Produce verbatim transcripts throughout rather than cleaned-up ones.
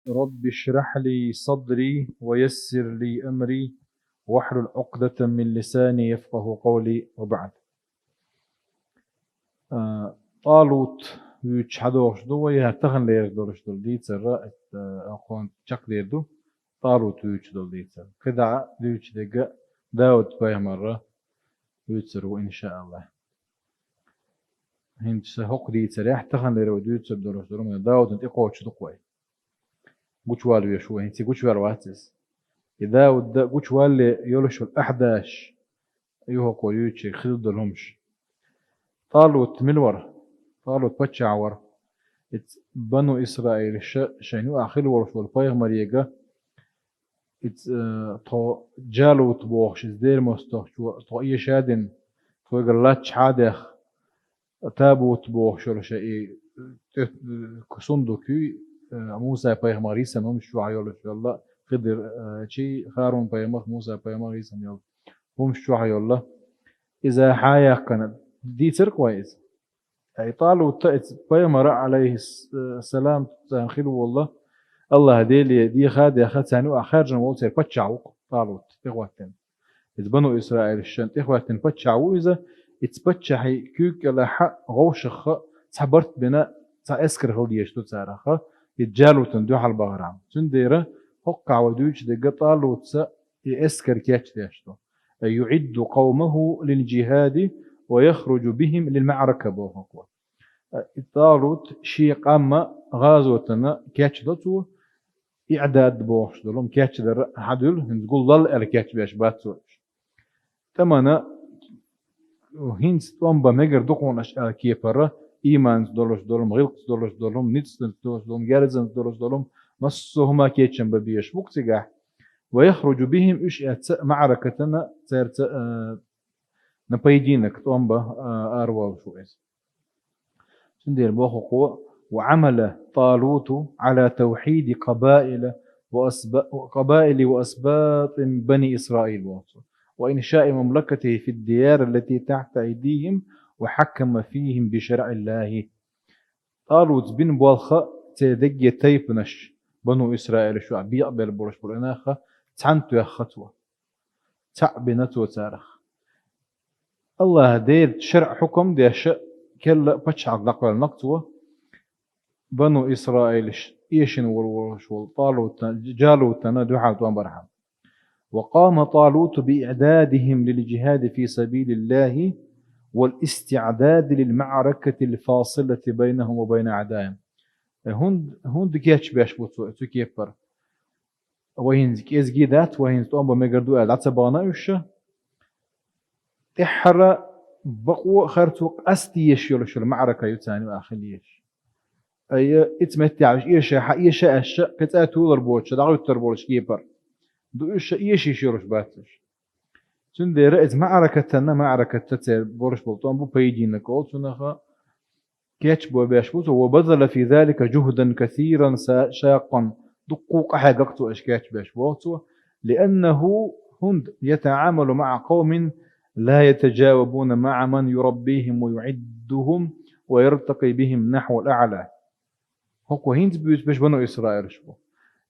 رب اشرح لي صدري ويسر لي أمري واحلل عقدة من لساني يفقهوا قولي وبعد. А, ТӀалут вуьйцуш хьадогӀуш ду вай, я таханлерг долуш долу дийцар, а, кхунна чекхдер ду, ТӀалут вуьйцуш долу дийцар. КхидӀа дуьйцуш дерг Дауд-пайхамар вуьйцур ву, иншааллахӀ. ХӀинца хӀокху дийцарехь таханлера вай дуьйцур долуш долу, Даудан тӀекхочуш ду-кх вай. Гучувала веш ву, хӀинца гучувала вац иза. И Дауд гучувалале йолуш йолу ахьдаш, юха кхо юьйцуш хилла долу хӀумаш. ТӀалут мила вара? ТӀалут паччахь вара. Иза Бану Исраилаша шайна юкъахь хилла волуш волу пайхамарега, иза, э, тхо Джалут бохуш, иза дера мостагӀчо тхо эшадина, тхоьгара латта хьадех, Табут бохуш йолу шайн и, э, тӀе-, э, сундук юй, э, Муса-пайхамар йисина хӀумаш чохь йолуш йолла, Хидр, э, чий, Харун-пайхамар, Муса-пайхамар йисина йолу хӀумаш чохь йолла. Иза хьаяьккхина, дийцира-кх вай иза. Ай, ТӀалут иза пайхамар, алейхис-, э, салам, царна хилла волла, АллахӀ Деле деха а деха, царна юкъахь хаьржина волу церан паччахь ву-кх ТӀалут, тӀехӀоьттина. Иза Бану Исраилашна тӀехӀоьттина паччахь ву иза, иза паччахьан куьйга кӀелахь вовшахха цхьа барт бина, цхьа эскар хила дезаш ду царах, иза Джалутана дуьхьал бахархьама. Цундела хӀокхахь вай дуьйцуш дерг ТӀалутца и эскар кечдеш ду. «يعد قومه للجهاد ويخرج بهم للمعركة», боху-кх вай. И ТӀалут шен къам гӀазотана кечдо цо, иӀдад бохуш долу, кечдар хьадуьллу, хӀинца гуллал аьлла кечбеш бац цо уьш. ТӀамана хӀинца тӀом бан мегар ду хьуна аша аьлла кепара, ийманца долуш долу, гӀиллакхца долуш долу, ницкъанца долуш долу, герзанца долуш долу, массо а хӀума кечам бан безаш бу-кх цигахь. «ويخرج بهم», уьш эцна маӀракатана, цаьрца, а, на поединок, тӀом бан, а, араволуш ву иза. Цундела боху-кх вай: «وعمل طالوت على توحيد قبائل وأسب-، قبائل وأسباط بني إسرائيل», боху цо, «وإنشاء مملكته في الديار التي تحت أيديهم وحكم فيهم بشرع الله». ТӀалутца бина болх церан дегге тайпанаш, Бану Исраилаш чохь бекъабелла болуш болу нах, цхьаьна тоьхна цо. Цхьаъ бина цо царах. АллахӀ Делан шарӀ, хьукам деш, керла паччахьалла дӀакхоьллина-кх цо, Бану Исраилаш эшина волуш волу ТӀалутан, Джалутана дуьхьал тӀом бархьама. «وقام طالوت بإعدادهم للجهاد في سبيل الله والاستعداد للمعركة الفاصلة بينهم وبين أعدائهم». Э, хӀунда, хӀунда кечбеш бу цо цу кепара? Вай хӀинца кӀезиг дац, вай хӀинца тӀом бан мегар ду аьлла, дӀа ца бахана уьш. ТӀаьххьара бакъо а, харцо а къастийша йолуш йолу маӀрака ю царна юкъахь хила езаш. Ай, иза меттехь уьш эша, хьан эша аьлча, кхин цкъа а тулар боцуш, дӀагӀуьттур болуш кепара ду уьш, эшийша йолуш бац уьш. Цундела иза маӀракатана, маӀраката церан болуш болу тӀом бу, поединок олу цунах, кечбеш бу цо, «وبذل في ذلك جهدا كثيرا سا-، شاقا», дуккха къахьегна-кх цо уьш кечбеш, боху цо, «لأنه», хӀунда, «يتعامل مع قوم لا يتجاوبون مع من يربيهم ويعدهم ويرتقي بهم نحو الأعلى». ХӀокхо хӀинца буьйцуш берш Бану Исраилаш бу.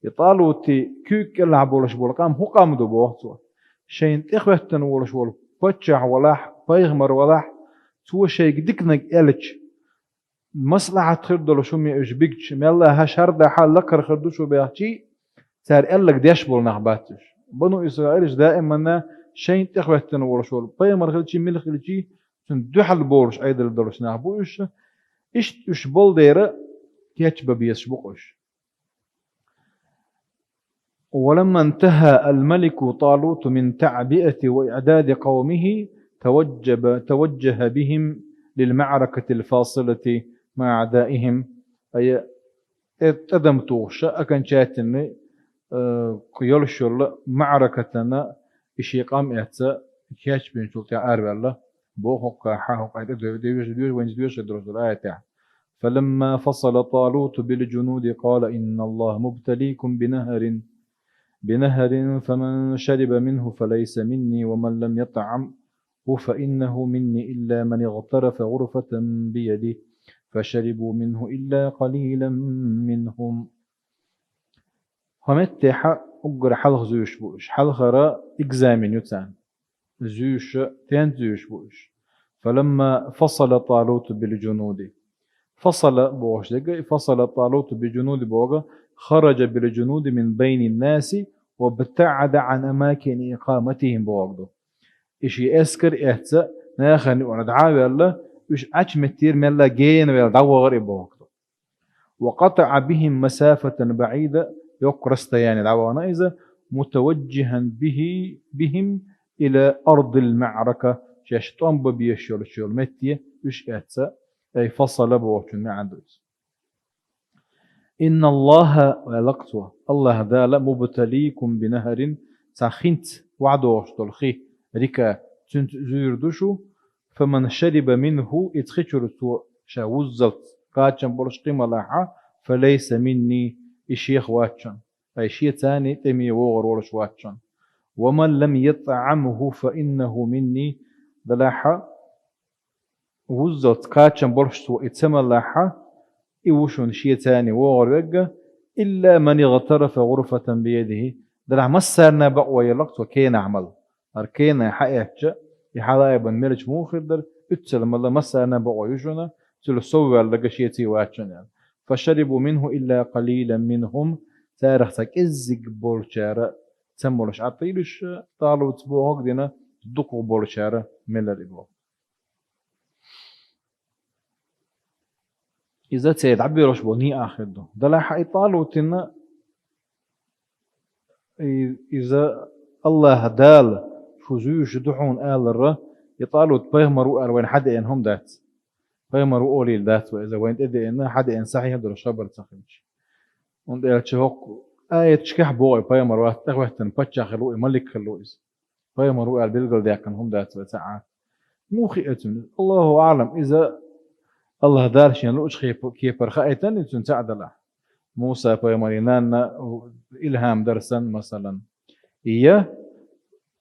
И ТӀалутан куьйга кӀелахь болуш болу къам хӀун къам ду, боху цо? Шайна тӀехӀоьттина волуш волу паччахь валахь, пайхамар валахь, цо шайга диканиг аьлча, маслахьат хир долуш хӀума уьш бигча, мелла хӀара дахьа лакхара хир ду шу баьхчий, цара аьлларг деш болу нах бац уьш. Бану Исраилаш даиманна шайна тӀехӀоьттина волуш волу пайхамар хилчий, мила хилчий, цунна дуьхьал болуш Ӏедал долуш нах бу уьш. Иштта уьш болу дера кечбан безаш бу-кх уьш. «ولما انتهى الملك طالوت من تعبئة وإعداد قومه توجب-، توجه بهم للمعركة الفاصلة مع أعدائهم». Ай, тӀе-, тӀадам тухуш, окончательно, э, йолуш йолу маӀракатана и шен къам эцна кечбинчул тӀаьхьа араваьлла, боху хӀокхахь, хӀокхахь тӀе девза, девза, вайна доьшур долуш долу аятехь. «فلما فصل طالوت بالجنود قال إن الله مبتليكم بنهر، بنهر فمن شرب منه فليس مني ومن لم يطعمه فإنه مني إلا من اغترف غرفة بيده فشربوا منه إلا قليلا منهم». ХӀаметта хьа уггар хьалха зуьйш бу уьш. Хьалхара экзамен ю царна. Зуьйш, тен зуьйш бу уьш. فلما فصل طالوت بالجنود. فصل бохуш дерг, فصل طالوت بالجنود боху, خرج بالجنود من بين الناس وابتعد عن أماكن إقامتهم боху. И ши эскар эцца, нахана юкъара дӀа а ваьлла, уьш Ӏачу меттера мелла гена ваьлла дӀавахара и боху. وقطع بهم مسافة بعيدة, йоккха расстояние дӀавахана иза, متوجها به، بهم إلى أرض المعركة, шаьш тӀом бан безаш йолчу йолу метте уьш эцца, أي فصل бохучун маьӀна ду иза. إن الله, аьлла-кх цо, АллахӀ Дала, مبتليكم بنهر, цхьа хинца охьадогӀуш долу хи, река, цуьнца зуьйр ду шу, فمن شرب منه, иза хи чуьра цо ша вуззалц кхачам болуш кхин ма лахь, فليس مني, и шех вац шуна, ай шеца тӀеме вогӀур волуш вац шуна. ومن لم يطعمه فإنه مني, делахь вуззалц кхачам болуш цо и ца ма лахь, и ву шуна шеца вогӀур верг, إلا من اغترف غرفة بيده, делахь массарна бакъо елла-кх цо кенахь мала. ХӀара кенахь хьаэцча, и хьалаайбан мелча муха хир дара, уьццал мала массарна бакъо ю шуна, цуьнан сов ваьлларг шеца вац шуна аьлла. فشربوا منه إلا قليلا منهم, царах цхьа кӀеззиг болчара ца молуш Ӏа тӀе йилуш, ТӀалута бохург дина, дукхах болчара мелира и боху. Иза церан дӀабоьлхуш болу некъ хир ду. Делахь и ТӀалутана, и-, иза АллахӀ Дала шу зуьйш ду хьуна аларра, и ТӀалут пайхамар ву аьлла вайна хьадеана хӀума дац. Пайхамар ву олийла дац вай, иза вайна тӀедеана, хьадеана сахьихь долуш хабар ца хилча. ХӀунда аьлча хӀокху аяташкахь боху и пайхамар вац, тӀехӀоьттина паччахь хилла ву и, малик хилла ву иза. Пайхамар ву аьлла билгалдаьккхина хӀума дац вай ца Ӏа. Муха хиъна цуьнан? АллахӀу аӀлам, иза АллахӀ Дала шена луучу кепара хаийтина и цуьнан ца Ӏа далахь. Муса пайхамаран нанна илхьам дара санна, масалан. Я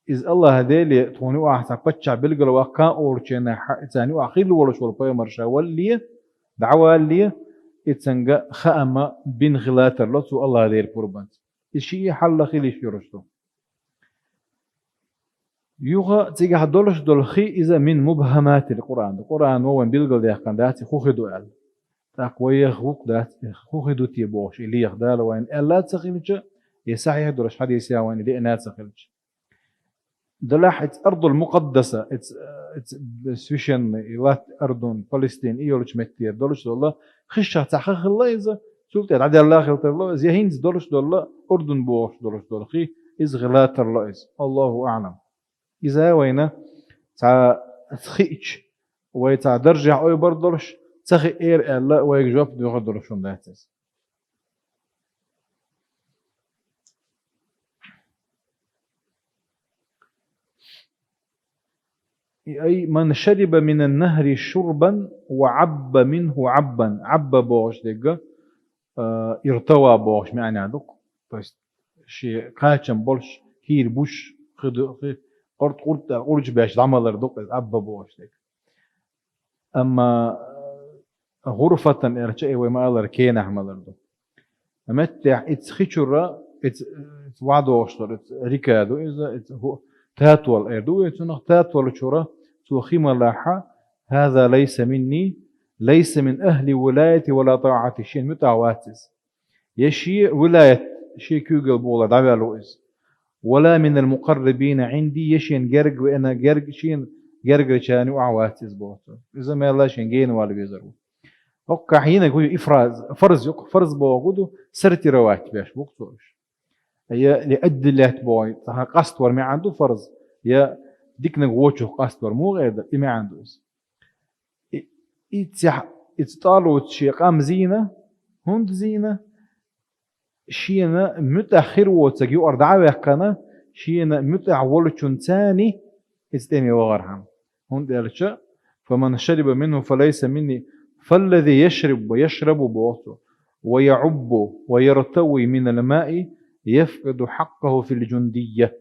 иза АллахӀ Деле тхуна юкъахь цхьа паччахь билгалваккха олучу хенахь, царна юкъахь хилла волуш волу пайхамар ша валале, дӀавалале, и цуьнга хаам бина хила тарло цо АллахӀ Делан пурбанца. Иза шиъ хьалха хила йиш йолуш ду. Юха цигахь долуш долу хи иза мин мубхаматил Къуръан ду. Къуръано вайн билгалдаьккхина дац, и хӀун хи ду аьлла. ТӀаккха вай яха гӀуллакх дац, и хӀун хи ду те бохуш, и леха Дала вайна аьлла а ца хилча, и сахьихь долуш хьадисехь вайна лиъна а ца хилча. Делахь иза Ардул Мукъаддаса, иза, иза священный, и латта Ардун, Палестин, и йолчу меттера долуш долу, хишшах цхьа ха хилла иза, цул тӀе дӀадаьлла а хила тарло иза, я хӀинца долуш долу, Урдун бохуш долуш долу хи, иза хила тарло иза. АллахӀу аӀлам. Иза вайна цхьа хиъча, вай цхьа даржехь ойбар долуш, ца хиъ эр аьлла, вайга жоп доьхур долуш хӀума дац иза. أي من شرب من النهر شربا وعب منه عبا. Ӏабба бохуш дерг, а, иртава бохуш маьӀна ду-кх. То есть, шен кхачам болуш, кийра буш, хи ду-, хи, къурд-, къурд-, къурдаш беш дӀамалар ду-кх иза, Ӏабба бохуш дерг. Амма гӀурфатан аьлча, и вай ма-аллара кенахь малар ду. Меттехь иза хи чуьра, иза, иза вадогӀуш долу, иза рика ду иза, иза хӀу-, татол эр ду вай цунах, татол чуьра цо хи ма лахь, هذا ليس مني، ليس من أهل ولايتي ولا طاعتي, шена муьтӀахь вац иза. Я шен вилаят, шен куьйгалла бохуш дӀаваьлла ву иза. ولا من المقربين عندي, я шена герга веана, герга, шена гергарчарна юкъахь вац иза боху цо. Иза мелла шен гена вала везар ву. ХӀоккхахь йинарг хӀун ю, и фарз, фарз ю-кх, фарз бохург хӀун ду, сортировать беш бу-кх цо уьш. Я лиаджлил боху, цхьа къаствар маьӀна ду фарз, я диканиг вочух къаствар муха эр дара, и маьӀна ду иза. И, и цехь, иза ТӀалута шен къам зийна, хӀунда зийна? Шена муьтӀахь хир воцург юкъара дӀа а ваьккхина, шена муьтӀахь волчунца иза тӀеме вахархьама. ХӀунда аьлча, فمن شرب منه فليس مني، فالذي يشرب ويشرب боху цо, ويعب ويرتوي من الماء يفقد حقه في الجندية.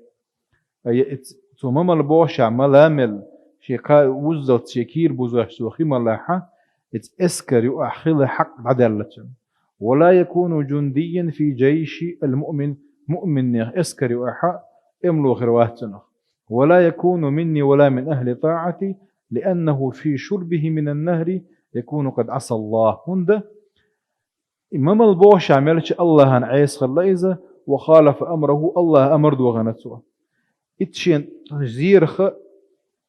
Ай, цо ма мала бохуш, ма ла мел, шен кхаа вуззалц шен кийра бузош цо хи ма лахь, иза эскар юкъахь хила хьакъ дӀадаьлла цуьнан. ولا يكون جنديا في جيش المؤمن, муъминех эскаре юкъехьа эмало хир вац цунах. ولا يكون مني ولا من أهل طاعتي، لأنه في شربه من النهر يكون قد عصى الله. ХӀунда и мамал бохуш мел ча Аллахьан Ӏеса хилла иза, وخالف أمره, Аллахьа амар дохийна цо. Итт шен зераха,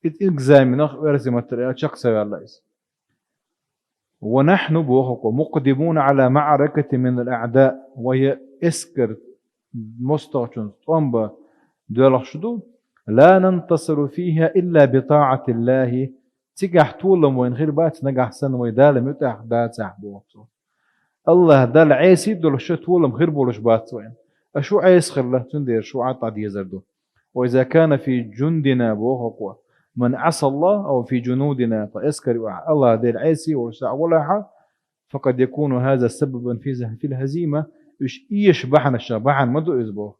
итт экзаменах верзи матара чекх ца ваьлла иза. ونحن, боху-кх, مقدمون على معركة من الأعداء, вай эскар мостагӀчунца тӀом бан доьлхуш ду, لا ننتصر فيها إلا بطاعة الله, цигахь толам вайна хир бац, нагахь санна вай Дала муьтӀахь дацахь, боху цо. Аллахь Далла Ӏеса долуш толам хир болуш бац вайна. Аша шу Ӏеса хилла, цундела шу Ӏад дӀадезар ду. وإذا كان في جندنا, боху-кх, من عصى الله أو في جنودنا, тхан эскаре юкъехь Аллахь Дела Ӏеса волуш схьа валахь, فقد يكون هذا سببا في, في الهزيمة. Уьш эша бахьанаш, бахьана ма ду иза, боху.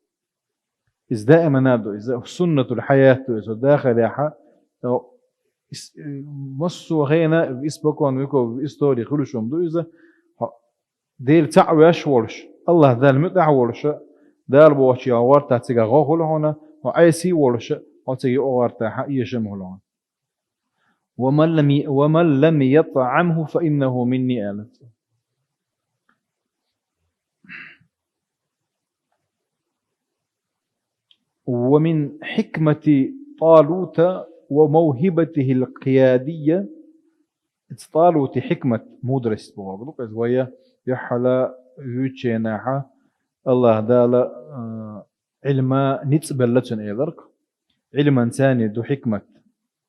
Иза даимана ду, иза суннатул хьаят ду, иза дахарехьа, э, ис-, э, массо а хена, испокон веков истори хуьлуш хӀума ду иза. Хьо Дела цхьаъ веш волуш, Аллахь Далла муьтӀахь волуша, Дала бохучу гӀортахь цигахь гӀо хуьлу хьуна, хьо Ӏеса волуша, хьо цига юкъа гӀортахьа эшам хуьлу хьуна. ومن لم ي-, ومن لم يطعمه فإنه مني, аьлла цо. ومن حكمة طالوت وموهبته القيادية. Иза ТӀалути хьикмат, мудрость бохург ду-кх иза, вай юьхьӀала вуьйцучу хенахьа Аллахь Дала, а, Ӏилма ницкъ белла цуьнан эларг. Ӏилманца ду хьикмат,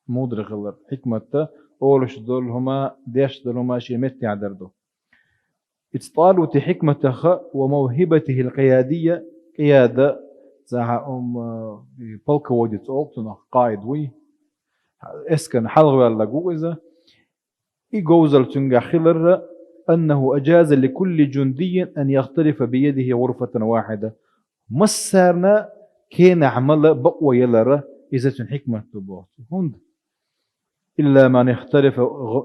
мудра хилар. Хьикматта олуш долу хӀума, деш долу хӀума шен меттехь дар ду. Иза ТӀалути хьикматаха ва мавхибатихил къиядия, къияда, цхьа, м, полководец олу цунах, къаид вуй. Эскарна хьалхаваьлларг ву иза. И говзалла цуьнгахь хиларра, аннаху ажаза ликулли жундиййин ан яхтарифа биядихи гӀурфатан вахида. Массарна кенахь мала бакъо ялара иза цуьнан хьикмат ду боху. ХӀунда? Илла ман ихтарифа,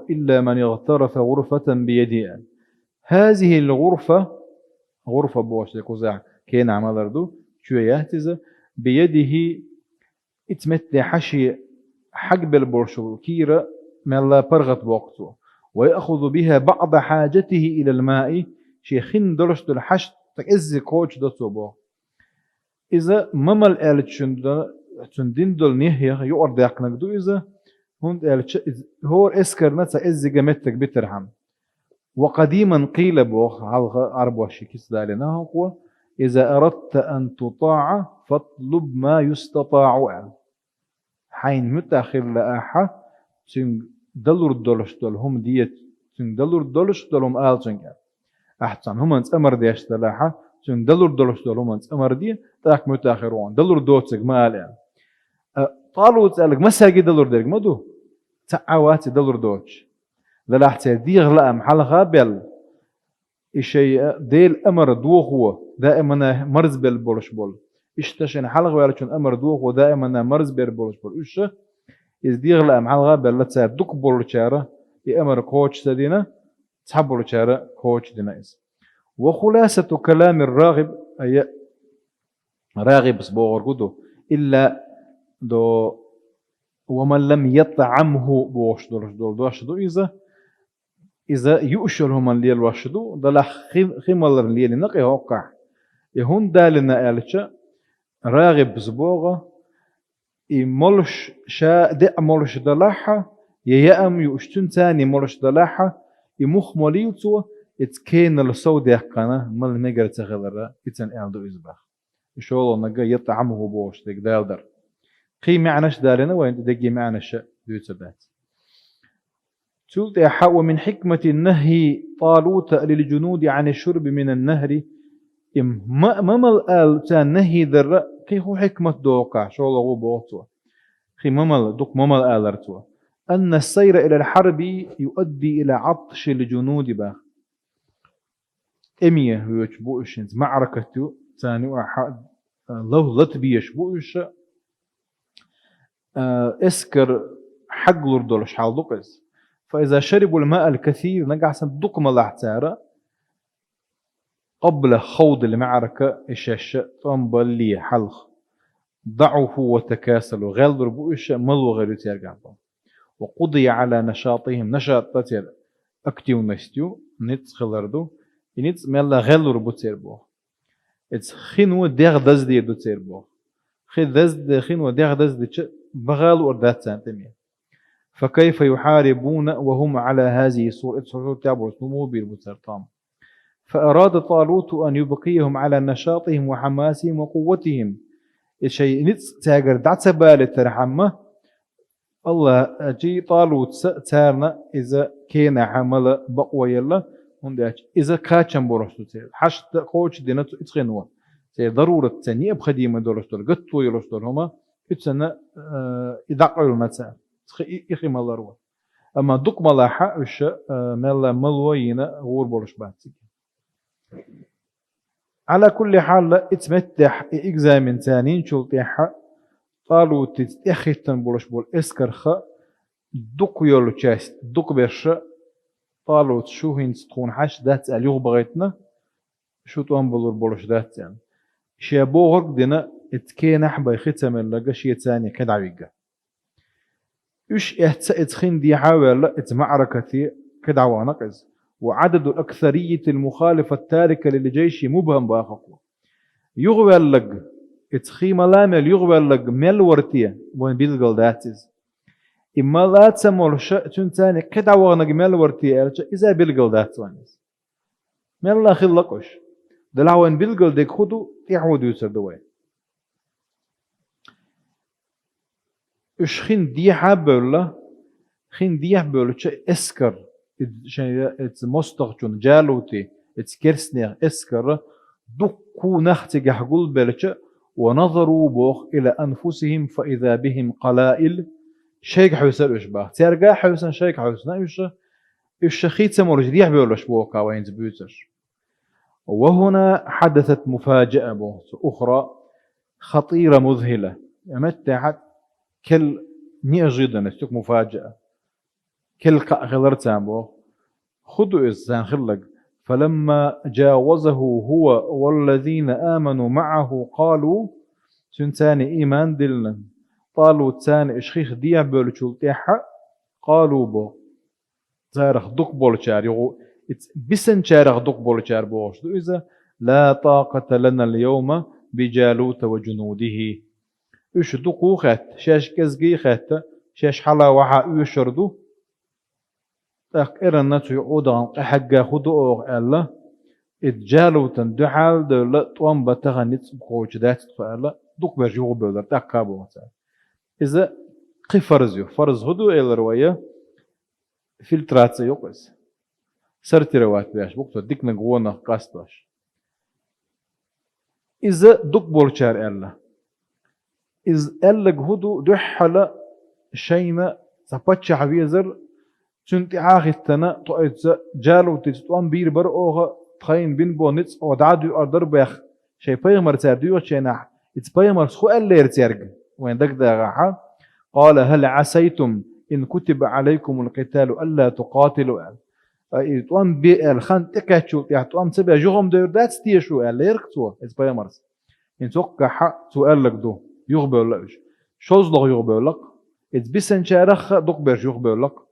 илла ман игътарафа гӀурфатан биядихи. Хазихил гӀурфа, гӀурфа бохуш дерг кхузахь кенахь малар ду, чоь яц иза, биядихи, ицу метте хьан шен хьагбелла болуш волу кийра мелла паргӀат боккху цо. Ва яхузу биха баъда хьаджатихи илал маи, шен хин долуш долу хьашт цхьа кӀеззиг кхочушдо цо боху. Иза ма мала аьллачун дан, цуьнан дин долу нехьех юкъара даьккхинарг ду иза, хӀунда аьлча иза хӀора эскарна цхьа кӀеззига меттиг битархьама. Ва къадиман къийла боху, хьалха Ӏарбоша кица далийна хӀокхо, иза арадта ан тутаӀа, фатлуб ма юстатаӀу аьлла. Хьайна муьтӀахь хилла ахьа, цуьнга далур долуш долу хӀума де, цуьнга далур долуш долу хӀума ала цуьнга аьлла. Ахьа цхьана хӀуманца амар деш далахьа, цуьнга далур долуш долу хӀуманца амар де, тӀаккха муьтӀахь хир ву хьуна, далур доцург ма ала аьлла. А, ТӀалута аьлларг массаьрга далур дерг ма ду, цхьа а вац и далур доцуш. Делахь церан дегӀан лаам хьалха а баьлла, и шайн Делан амар дохо даимана марзбелла болуш болу. Иштта шайна хьалхаваьллачун амар дохо даимана марзбелла болуш болу. Уьш, иза дегӀан лаам хьалха а баьлла, цара дукха болчара и амар кхочуш ца дина, цхьа болчара кхочуш дина иза. Ва хуласату каламир рагӀиб, ая, РагӀибас бохург ду, илла до, ва ман лам ятӀамху бохуш долуш долу дош ду иза. Иза юуш йолу хӀуманна лелош ду, далахь хи-, хи маларна лелина кхин хӀоккхахь. И хӀунда далина аьлча, РагӀибас боху, и молуш, ша деа молуш далахьа, я яам юуш цуьнца молуш далахьа, и мух молийла цо, иза кенал сов дехкана, мала мегар ца хилара, и цан аьлла ду иза баха. И шолгӀа нага ятӀамху бохуш дерг далдар. Кхин маьӀнаш далина, вайн тӀе дегге маьӀнаш дуьйцур дац. Цул тӀаьхьа, ва мин хьикмати нахьи ТӀалута лил жунуди Ӏани шурби минан нахьри, и ма-, ма мала ала царна нахьи дарра, кхин хӀун хьикмат доху кхахь, шолгӀа ву боху цо. Кхин ма мала, дукха ма мала алара цо. Анна сайра илал хьарби юадди ила Ӏатшил жунуди бах. ТӀеме воьдуш бу уьш хӀинца, маӀракат ю, царна юкъахь, а, лав-, латабеш бу уьш, а, эскар хьаглур долуш хьал ду-кх иза. Фа иза шарибул маал касир, нагахь санна дукха малахь цара, قبل خوض المعركة, и шаьш тӀом баллале хьалха, ضعفوا وتكاسلوا, гӀеллур бу уьш, мало гӀерта цаьргахь бу. وقضي على نشاطهم, нашат ду церан, активность ю, ницкъ хилар ду, и ницкъ мелла гӀеллур бу церан боху. Иза хино дегӀ даздийр ду церан боху. Хи дазд-, хино дегӀ даздича, баха луур дац царна тӀаме. فكيف يحاربون وهم على هذه الصورة, иза хьо тӀехь болуш хӀума бийр бу цара тӀом. فأراد طالوت أن يبقيهم على نشاطهم وحماسهم وقوتهم. И шайн ницкъ цаьргара дӀа ца балийтархьама, АллахӀ, чи ТӀалута царна иза кенахь мала бакъо елла, хӀунда аьлча иза кхачам болуш ду церан. Хьашт кхочушдина цу иза хино. Церан дарурат церан необходимый долуш долу, гатто йолуш долу хӀума, иза царна, э, и дӀакъевлина цара. Цхьа и, и хи малар ву. Амма дукха малахь уьш, э, мелла мало йина гӀур болуш бац цига. Ӏала кулли хьал, иза меттехь и экзамен царна йинчул тӀаьхьа ТӀалутица тӀехӀиттина болуш болу эскарх дукха йолу часть, дукха берш ТӀалута шу хӀинца тхуна хьашт дац аьлла юхабахийтина, шу тӀом балур болуш дац аьлла. Шен бохург а дина, иза кенахь бен хи ца мелларг шен царна кхидӀа вигна. Уьш эцна иза хин дехьа а ваьлла, иза маӀракате кхидӀа вахана иза. وعدد الأكثرية المخالفة التاركة للجيش مبهم боху. Юхаваьлларг, иза хи мала мел юхаваьлларг мел вара те, вайна билгал дац иза. И мала ца молуш, цуьнан царна кхидӀа ваханарг мел вара те аьлча, иза билгал дац вайна иза. Мелла хилла-кх уьш. Делахь вайна билгал дерг хӀун ду, тӀаьхьо дуьйцур ду вай. Уьш хин дехьа а бевлла, хин дехьа бевллачу эскар, иза шайн, иза мостагӀчун, Джалути, иза керстанех эскар, дуккха нах цигахь гулбелча, ونظروا боху إلى أنفسهم فإذا بهم قلائل, шайга хьевсира уьш боху. Цаьрга а хьевсина, шайга хьевсина уьш, уьш хи ца молуш дехьа бевллаш боху вай хӀинца буьйцурш. وهنا حدثت مفاجأة боху цо, أخرى خطيرة مذهلة. Меттехь кхел неожиданность, муфаджаа. Кхел кхаъ хилар царна боху. ХӀун ду иза царна хилларг? فلما جاوزه هو والذين آمنوا معه قالوا, цуьнан царна иман диллина, ТӀалута царна уьш хих дехьа бевллачул тӀаьхьа, قالوا боху. Царах дукха болчара, юха иза бисинчарах дукха болчара бохуш ду иза: لا طاقة لنا اليوم بجالوت وجنوده. Уьш дукха хаьтта, шаьш кӀезиг хаьтта, шаьш хьала-ваха оьшур ду. ТӀаккха эрна цу ӀудагӀан къахьегна хӀун ду оха аьлла, иза Джалутан дуьхьал а девлла, тӀом бан тахана ницкъ кхочуш дац тхо аьлла, дукха берш юхабевллера тӀаккха боху цара. Иза кхин фарз ю. Фарз хӀун ду элира вай? Фильтрация ю-кх иза. Сортировать беш бу-кх цо, диканиг, вонах къастош. Иза дукха болчара аьлла. Иза аьлларг хӀун ду, дуьххьала шайна цхьа паччахь везар, цуьнан тӀаьхьа а хӀиттина, тхо иза Джалутица тӀом бийр бара оха, тхайна бина болу ницкъ оха дӀа а дуьйцур дара боху, шайн пайхамар цара доьхучу хенахь, иза пайхамарс хӀун аьллера цаьрга, вайн дагадогӀахь: قال هل عسيتم إن كتب عليكم القتال ألا تقاتلوا аьлла. Ткъа и тӀом бе аьлла, хан тӀекхаьччул тӀаьхьа тӀом ца беш юха-м девр дац те шу аьллера-кх цо, иза пайхамарс. ХӀинца хӀоккхахь цо аьлларг ду, юхабевлла уьш. ШозлагӀа юхабевлла-кх. Иза бисинчарах а дукха берш юхабевлла-кх.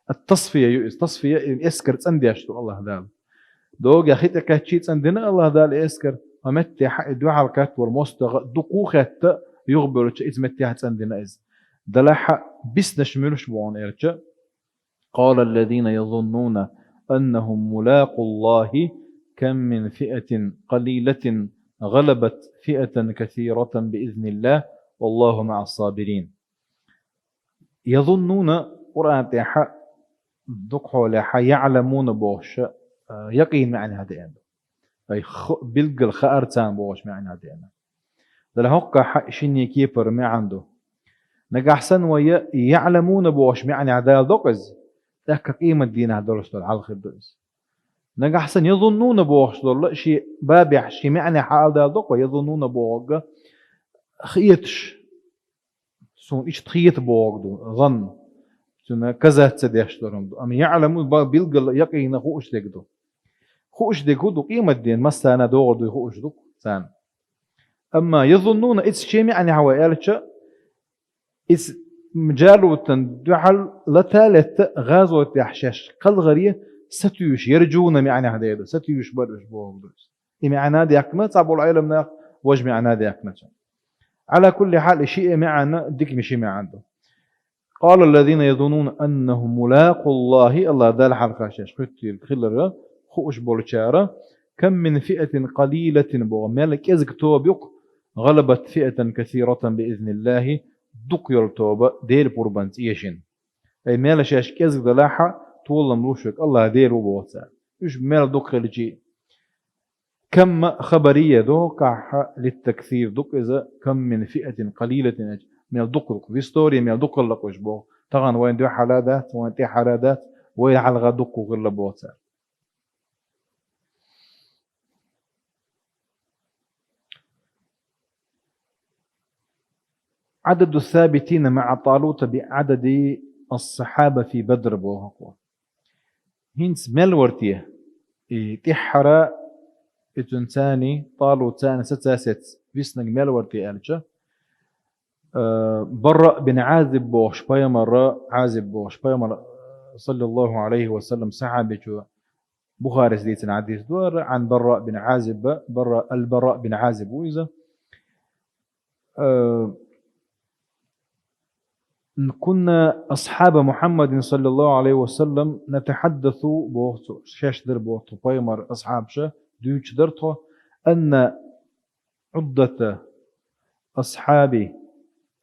Ат-тасфия ю иза. Тасфия, и эскар цӀандеш ду АллахӀ Дала. Догахь хи тӀекхаьчча а цӀандина АллахӀ Дала и эскар, хӀокху меттехь и дуьхьал кхетта волу мостагӀа дукха хаьтта юхабевллача иза меттехь цӀандина иза. Делахь а биснарш муьлш бу хьуна аьлча, قال الذين يظنون أنهم ملاقو الله كم من فئة قليلة غلبت فئة كثيرة بإذن الله والله مع الصابرين. يظنون Къуръан тӀехь дукха хьолехь يعلمون бохуш, а, якъин маьӀна деана. Ай, хо-, билггал хаар царна бохуш маьӀна деана. Делахь хӀоккхахь шинне кепара маьӀна ду. Нагахь санна вай يعلمون бохуш маьӀна даладо-кх иза, тӀаккха къематдийнахь долуш долу хьал хир ду иза. Нагахь санна يظنون бохуш долу шен бабехь, шен маьӀнехь хьаала даладо-кх вай يظنون бохург, хеташ. Суна иштта хета бохург ду, занна. Цуьнан казаца деш долу хӀума ду. Амма يعلمون ба-, билггал якъина хууш дерг ду. Хууш дерг хӀун ду, къематдийнан массарна догӀур дуй хууш ду царна. Амма يظنون, иза шен маьӀнехь вай аьлча, иза Джалутан дуьхьал лата а летта, гӀазотехь шаьш кхалхаре сатуьйсуш, يرجون маьӀнехь дер ду, сатуьйсуш бара уьш бохург ду иза. И маьӀна даьккхина цхьаболу Ӏеламнаха, важа маьӀна даьккхина цо. على كل حال, и ши а маьӀна дика, ши маьӀна ду. قال الذين يظنون أنهم ملاقو الله, АллахӀ Далла хьалха шаьш хӀоьттинарг хилар хууш болчара, كم من فئة قليلة боху, мел кӀезиг тоба ю-кх, غلبت فئة كثيرة بإذن الله, дукха йолу тоба Делан пурбанца эшна. Ай, мел шаьш кӀезиг далахь а, толам луш верг АллахӀ Дела ву боху цара. Уьш мел дукха хилча а. كم خبرية ду-кх, للتكثير ду-кх иза, كم من فئة قليلة аьлча, мел дукха ду-кх. В истории мел дукха хилла-кх уьш боху. Тахана вайна дуьхьал а дац, вайна тӀаьхьара а дац, вайна хьалха дуккха хилла боху цара. عدد الثابتين مع طالوت بعدد الصحابة في بدر боху-кх. ХӀинца мел вара те, и тӀаьххьара, и цуьнан царний, ТӀалутцарний саца сецна виснарг мел вара те аьлча, э, Бараъ бин Ӏазиб бохуш пайхамара, Ӏазиб бохуш пайхамара, саллаллаху Ӏалайхи ва саллам, сахьабичо, Бухарис дийцина хьадис ду хӀара, Ӏан Бараъ бин Ӏазиб, Бараъ, ал-Бараъ бин Ӏазиб ву иза. Э, كنا أصحاب محمد صلى الله عليه وسلم نتحدث боху цо, шаьш дара боху тхо пайхамаран асхьабаша, дуьйцуш дара тхо, أن عدة أصحاب،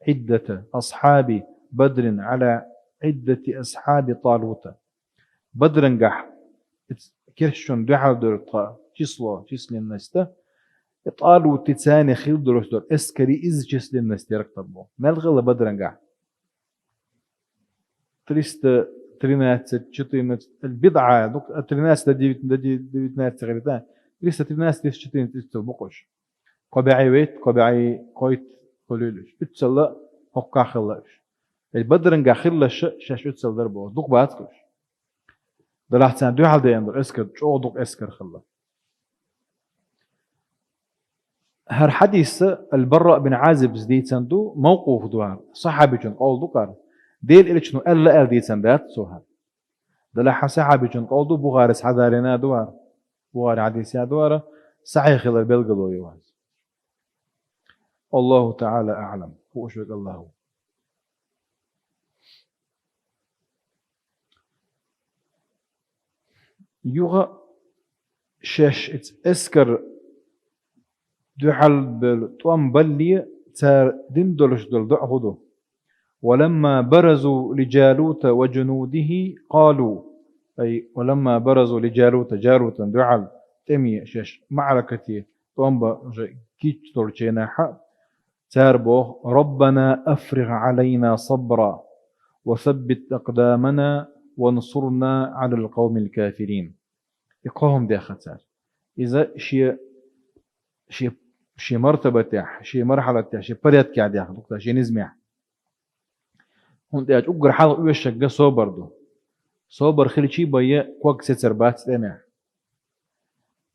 عدة أصحاب بدر على عدة أصحاب طالوت. Бадрангахь, иза керстачунна дуьхьал дара тхан число, численность, и ТӀалутцарний хилла долуш долу эскарийн иза численность яра-кх тхан боху. Мел хилла Бадрангахь? Триста тринадцать, четырнадцать, ал-бидӀа, ну, от тринадцати до девятнадцати, до девятнадцати, говорит, а? Триста тринадцать, триста четырнадцать, иза цо бу-кх уьш. Кхо бӀе вуьрхӀитта, кхо бӀе кхойтта хуьлийла уьш. Уьццалла хӀокхахь хилла уьш. Ай, Бадрангахь хилларш шаьш уьццалла дара боху. Дукха бац-кх уьш. Делахь царна дуьхьал деана долу эскар, чӀогӀа дукха эскар хилла. ХӀара хьадис ал-Бараъ бин Ӏазибас дийцина ду, мавкъуф ду хӀара, сахьабичун къовла ду-кх хӀара. Делан Элчано аьлла аьлла дийцина дац цо хӀара. Делахь хӀара сахьабичун къовла ду, Бухарис хьадалийна ду хӀара. Бухари хьадийсина ду хӀара, сахьихь хилар билгало ю хӀара. Аллаху таӀала аӀлам. Хууш верг АллахӀ ву. Юха шаьш иза эскар дуьхьал болу тӀом балале, цара дина долуш долу доӀа хӀун ду? ولما برزوا لجالوت وجنوده قالوا, ай, ولما برزوا لجالوت, Джалутана дуьхьал тӀеме шаьш маӀракате тӀом бан гича долчу хенахь, цара боху: ربنا أفرغ علينا صبرا وثبت أقدامنا وانصرنا على القوم الكافرين. И кхо хӀума дехна цара. Иза шен, шен, шен мартабатехь, шен мархьалатехь, шен порядкехь дехна ду-кх цара, шен низамехь. ХӀунда аьлча уггар хьалха оьшург собар ду. Собар хилча а бен ког сецар бац тӀемехь.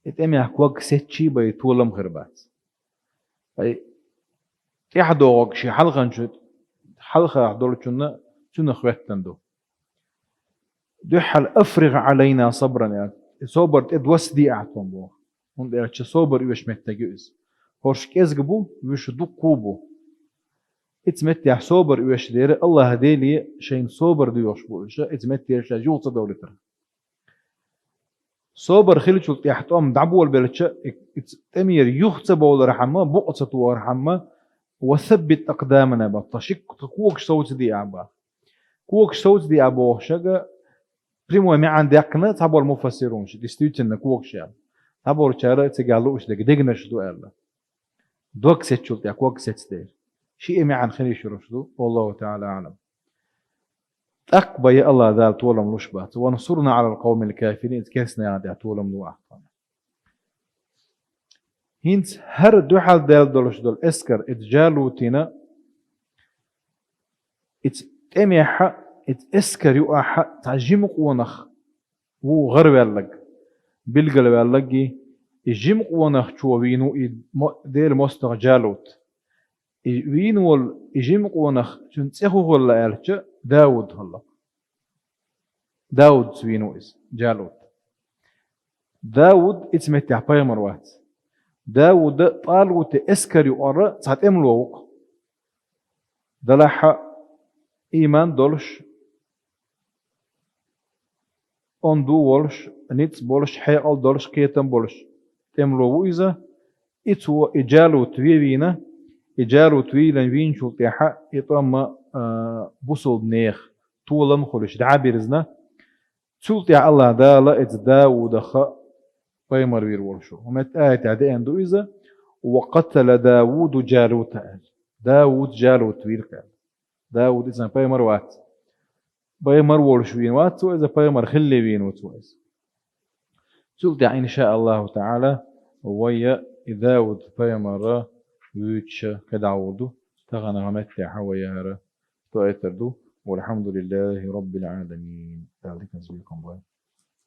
И тӀемехь ког сецча а бен толам хир бац. Ай, тӀаьхьадогӀург шен хьалханчу, хьалха долчунна цунах хӀоьттина ду. Дуьххьал أفرغ علينا صبرا аьлла, и собар тӀе доссаде ахьа тхуна боху. ХӀунда аьлча собар оьшу меттиг ю иза. ХӀорш кӀезиг бу, вуьш дуккха а бу. Иза меттехь собар оьшу дера, АллахӀ Деле шайна собар доьхуш бу уьш, иза меттера шаьш юха ца довлийтарх. Собар хиллачул тӀаьхьа тӀом дӀаболабелча, и, и тӀемера юха ца бовлархьама, букъ ца тохархьама, وثبت أقدامنا боху, тхан ши, тхан когаш совцаде ахьа боху. Когаш совцаде ахьа бохушшехь, прямой маьӀна даьккхина цхьаболу муфассирунаша, действительно, когаш аьлла. Цхьаболчара цигахь лууш дерг дегнаш ду аьлла. Дог сецчул тӀаьхьа ког сецдера. Ши а маьӀна хила йиш йолуш ду, والله تعالى أعلم. ТӀаккха бен АллахӀ Дала толам луш бац. وانصرنا على القوم الكافرين, иза керстанашна тӀехь толам ло ахьа тхуна. ХӀинца хӀара дуьхьал даьлла долуш долу эскар, иза Джалутина, иза тӀемехь, иза эскар юкъахь цхьа жима къонах ву гӀараваьлларг. билгалваьлларгьи, и жима къонахчо вийнав и мо-, Делан мостагӀа Джалут. И вийна вола и жима къонах, цун цӀи хӀу хилла аьлча, Дауд хилла. Даудца вийнав иза, Джалут. Дауд ицу меттехь пайхамар вац. Дауда ТӀалута эскар юкъара цхьа тӀемало ву-кх. Делахь а, ийман долуш, онда волуш, ницкъ болуш, хьекъал долуш, кхетам болуш тӀемало ву иза. И цо, и Джалут вен вийна, и Джалут вийлина вийначул тӀаьхьа и тӀом а, а, бусалба нехан толам а хуьлуш дӀа а бирзина. Цул тӀаьхьа АллахӀ Дала иза Даудах пайхамар вийр волуш ву. ХӀун метта аятехь деана ду иза: «Ва къатала Дауду Джалута», аьлла. Дауд Джалут вийра-кх аьлла. Дауд иза пайхамар вац. Пайхамар волуш вийна вац цо иза, пайхамар хилале вийна ву цо иза. Цул тӀаьхьа, иншааллаху таӀала, вай и Дауд пайхамар вуьйцуш кхидӀа гӀур ду, тахана хӀун меттехь вай яхьара тоьйтур ду. Валхьамдулиллахи Раббил Ӏаламин. Дала диканца бекхам бойла.